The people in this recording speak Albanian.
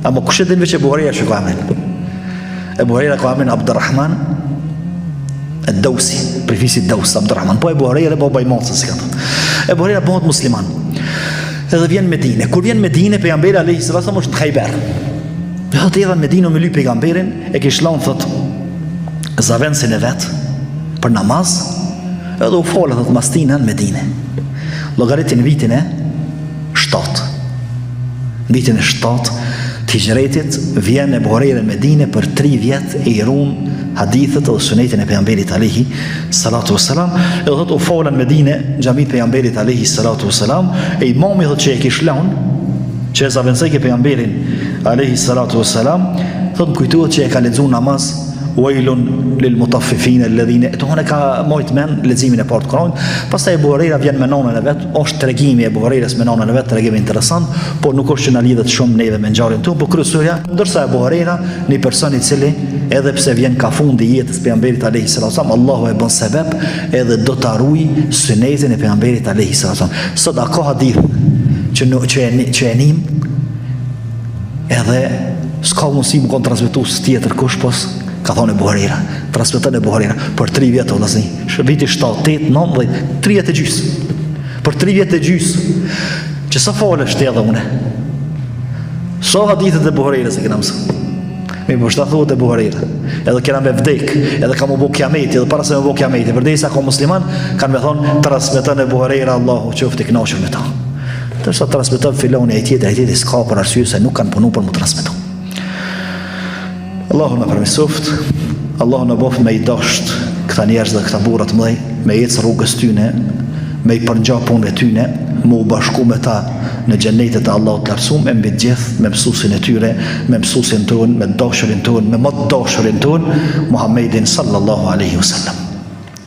Ama kush e din veç Ebu Hurejra që ka emrin? Ebu Hurejra ka emrin Abdurrahman Ed-Dausi, prej fisit Daus, Abdurrahman. Po Ebu Hurejra, baba i macës, si ka thënë. Ebu Hurejra bëhet musliman. Edhe vjen në Medine. Kur vjen në Medine, pejgamberi alejhi salatu selam është në Khajber. Dhe thotë erdha në Medine me lyp pejgamberin, e kish lënë thot zavendësin e vet për namaz, edhe u fola thot mas tina në Medine. Llogaritni në vitin e 7. Në vitin e 7 të hixhretit vjen Ebu Hurejra në Medine për 3 vjet e i run hadithet dhe sunetin e pejgamberit alejhi salatu wasalam, edhe thot u fola në Medine në xhami të pejgamberit alejhi salatu wasalam, e imami thot që e kish lënë që e zavendësojke pejgamberin alejhi salatu wasalam, thot më kujtohet që e ka lexu namaz Wailun lil mutaffifin alladhina Domethënë e ka majt men leximin e parë të Kuranit. Pastaj Ebu Hurejra vjen me nënën e vet, është tregimi i Ebu Hurejrës me nënën e vet, tregim interesant, por nuk është që na lidhet shumë neve me ngjarjen tonë, por kryesorja, ndërsa Ebu Hurejra, një person i cili edhe pse vjen ka fundi i jetës pejgamberit alejhi salatu selam, Allahu e bën sebep edhe do ta ruaj sunetin e pejgamberit alejhi salatu selam. Sot a ka hadith që nuk që e që e nim Edhe s'ka mundësi me konë transmetues tjetër kush pos ka thonë Ebu Hurejra, transmeton Ebu Hurejra për 3 vjet o vllazni, viti 7, 8, 9, 10, 3 vjet e gjys. Për 3 vjet e gjys. Që sa falesh ti edhe une? Sa hadithet e Ebu Hurejrës e kena mësu? Mirëpo çka thuhet Ebu Hurejra? Edhe kena me vdek, edhe ka m'u bo kiameti, edhe para se me bo kiameti. Përderisa ka musliman, kanë me thonë, transmeton Ebu Hurejra, Allahu qoftë i knaqur me ta. Ndërsa transmeton filoni, ai tjetri, ai tjetri s'ka për arsye se nuk kanë punu për m'u transmetu. Allahu na përmirësoft, Allahu na bëft me i dasht këta njerëz dhe këta burra të mëdhenj, me ecë rrugës tyne, me i përngja punëve tyne, me u bashku me ta në xhenetet e Allahut të lartësum e mbi të gjithë me mësuesin e tyre, me mësuesin tonë, me të dashurin tonë, me më të dashurin tonë, Muhammedin sallallahu alaihi wasallam.